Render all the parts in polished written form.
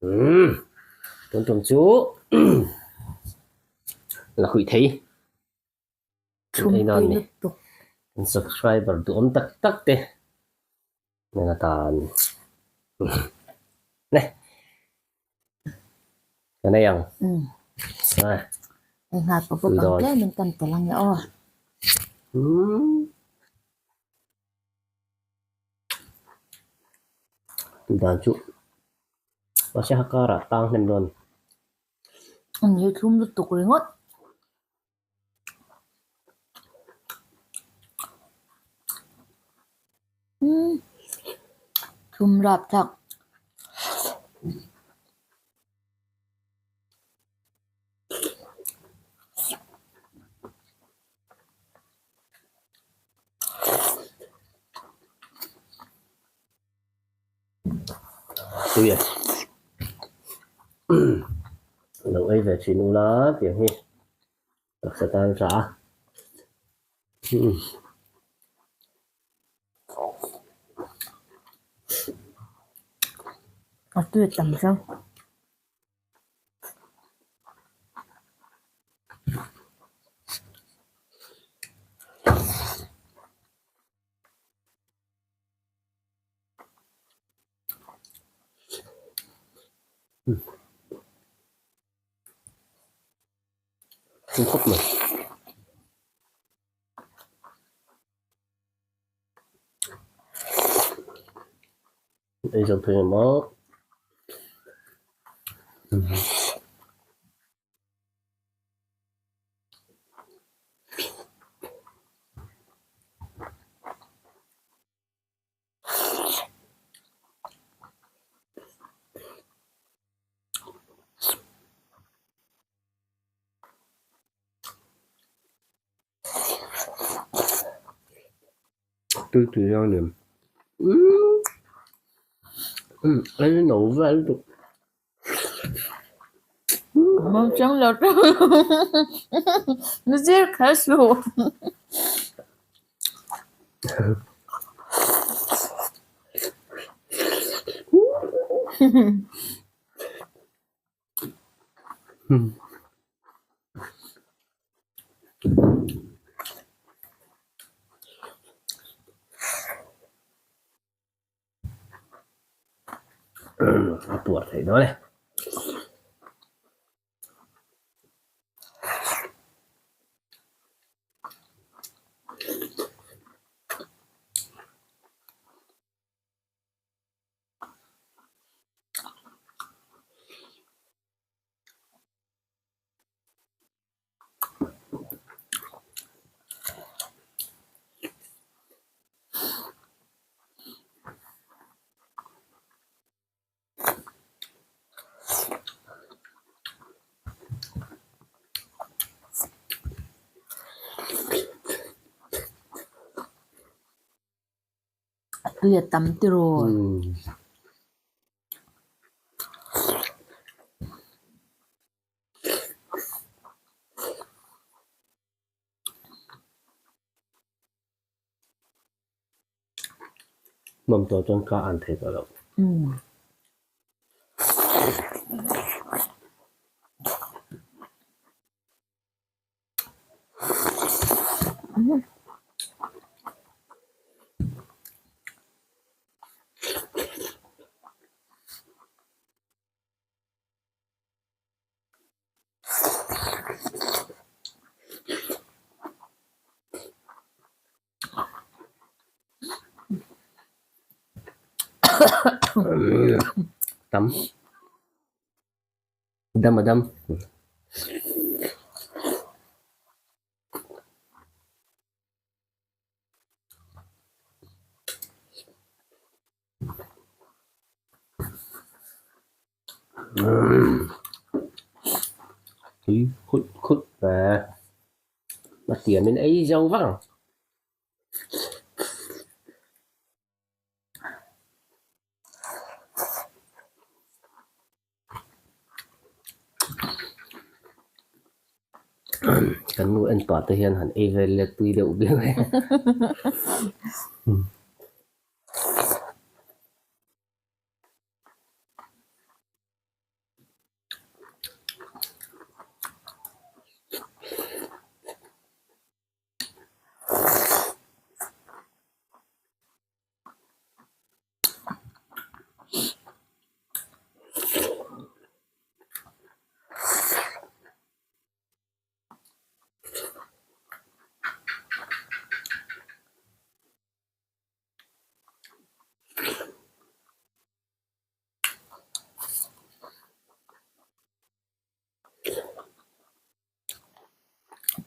Umm tun tum chu la huih thei ei nan ni kan subscriber duhawm tak tak te nen atan ne kan ei ang Hei nghal pawh bawk ang tlem in kan tel ange aw. Dan chu mahse ha karah tang hnem dawn. An hi thlum lutuk ringawt. Umm thlum rap thlak. Tui a lo ei ve thin ula tiang hi taksa tan tha a A tui tam zau. Thum khawp mai. Ei zawng phei em aw. Tui tui rang nem umm umm no vel lutuk. Mawm chang lo teuh ni zir kher suh. A puar theih dawn e. Tui a tam tiraw. Hmawm tawh chuan ka an thei tawh lo. Tam. Dam a dam. Tui khut khut ve a tiamin ei zo vang. Kan nu en pah te hian han ei vel let pui deuh viau e.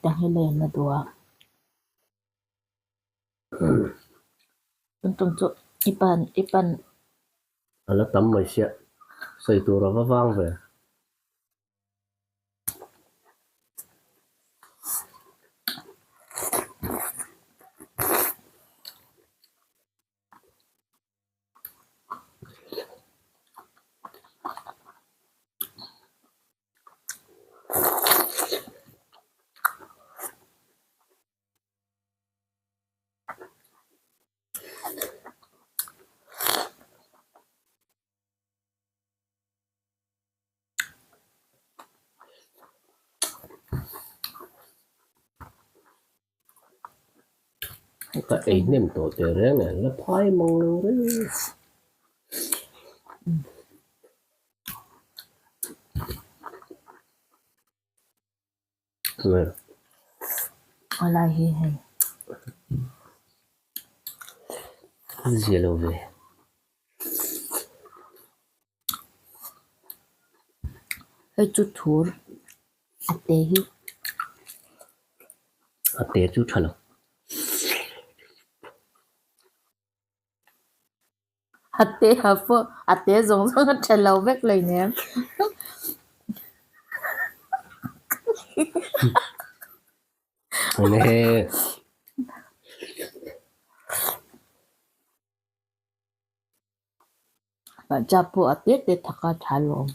Hetiang hi lei an la duh a. Tun tum chu i pan i pan. A la tam mai sia. Sawi tur a va vang ve. Ka ei hnem tawh teh reng e, la phai mang lo reng. A lai hi hei. Zia lo ve. Hei chu thur a te hi. A te chu tha lo. A te ha pawh a te zawng zawng a tha lo vek hleinem. Hmarcha pawh a te te thak a tha lawm.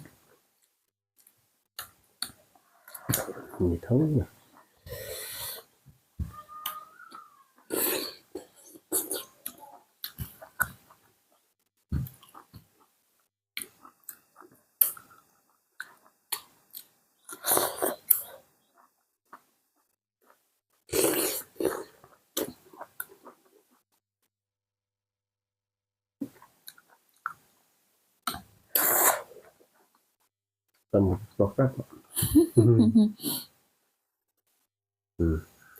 Ni tho mai. Ka mut tawk rap a.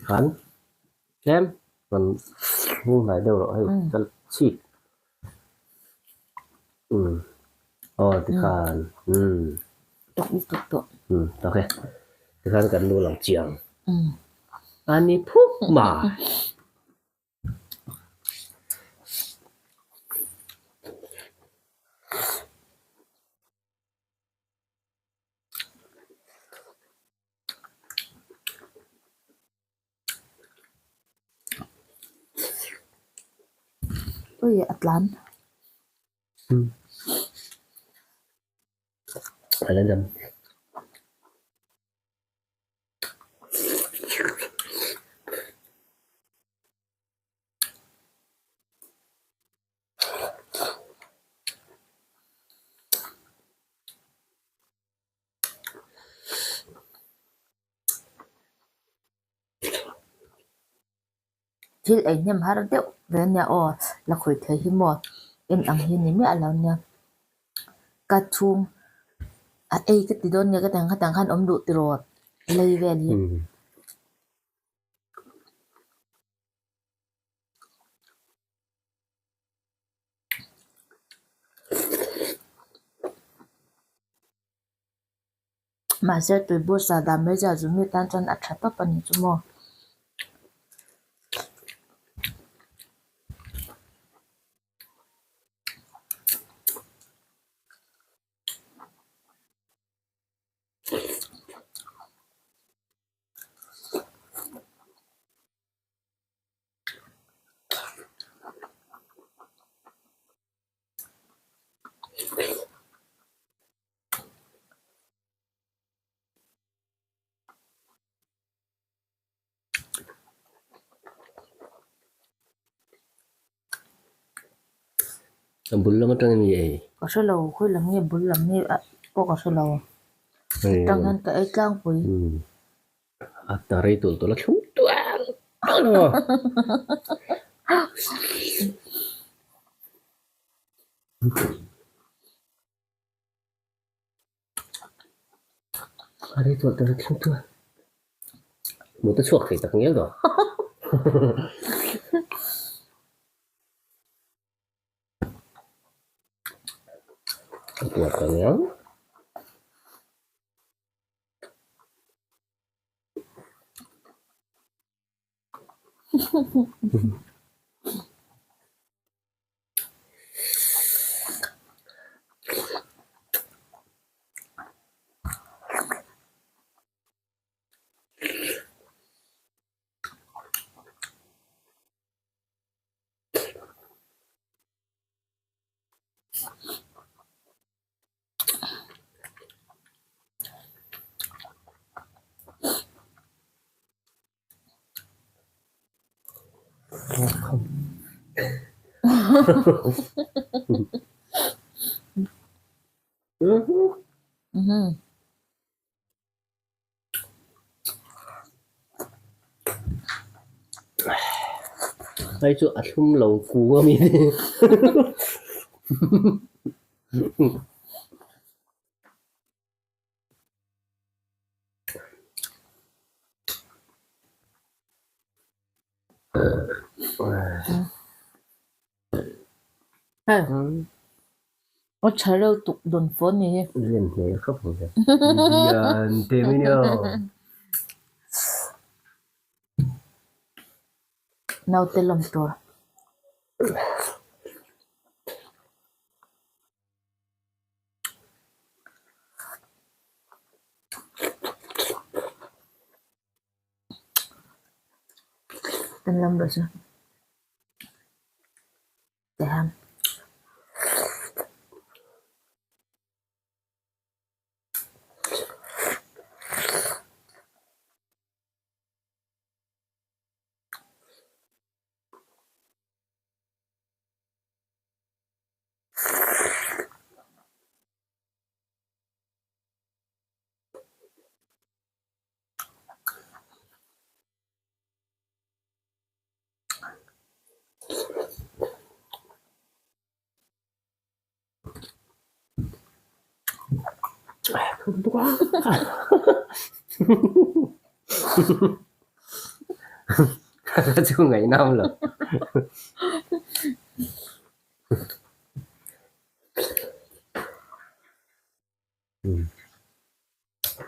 Khan tlem rawn hung hnai deuh rawh hei ka chhip. Aw tikhan Tawk lutuk tawh. Tawk e. Tikhan kan lu lang chiang. A ni phuk mai. Ui a tlan. A la dam. Thil ei hnem har deuh ve ania aw la khawih thei hi maw en ang hi ni miah lo nia ka chhung a ei ka ti dawn nge ka ti ang khatah khan awm duh tiraw lei vel hi. Mahse tuibur sa dah mai zia zu mi tan chuan a tha tawp a ni chu maw. A bul lam atangin mi ei. Ka hre lo, khawi lam nge bul lam nge pawh ka hre lo. Tang hian ka ei tlangpui. A ta rei tul tul a thlum tual tual a. A rei tul tul a thlum tual. Mut a chhuak thei tak ngial dawn. A tuar ta ngial. Hei chu a thlum lo kung a mi Aw tha reuh tuk dawn phone ni hi. Len hmel khawp ang che. Lian te mai nia. Naute lawm tur. Kan lam rawh chu. Tihian. Chu ngaihnam lo.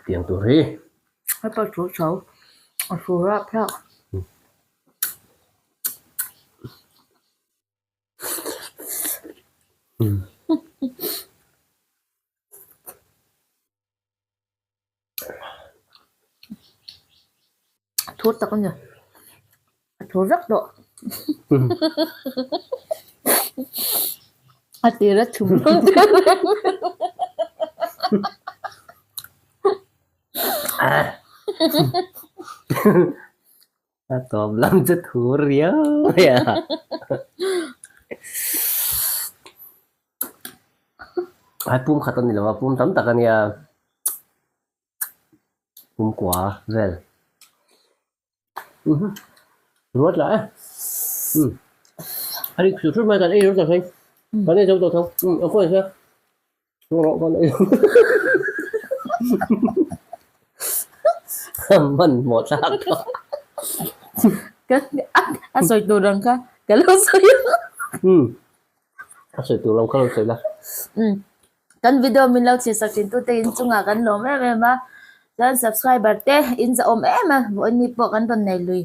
Tiang tur hi. Hei pawh chu chho a thu rap hlauh. A thur tak a ni. A thur vek tawh. A tir a chhum hlawm teuh reng. A tawp lam chu thur riau mai a. Ai pum khat a ni lo a, pum tam tak a nia. Pum kua vel. Ruat lah e. A rik hru hru mai kan ei ru ta thei. Kan ei zo tawh tho. A khawi sia. Rawh kan ei. Hmanhmawh thlak tawh. A sawi tur ang kha ka lo sawi a. A sawi tur ang kha lo sawi la. Kan video min lo chhiarsak thin tute in chungah kan lawm em em a, chuan subscriber te in zahawm em a, vawiin ni pawh kan rawn nei lui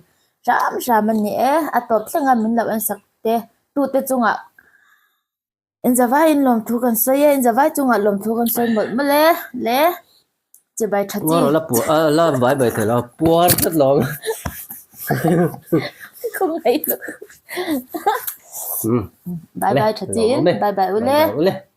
hram hram a ni e, a tawp thleng a min lo ensak te tute chungah in zavai in lawmthu kan sawi e, in zavai chungah lawmthu kan sawi mawlh mawlh e le chibai tha chi. La puar la bai bai thei lo puar tlat lo ang. Khawngaih lutuk. Bye bye tha chi in bye bye ule.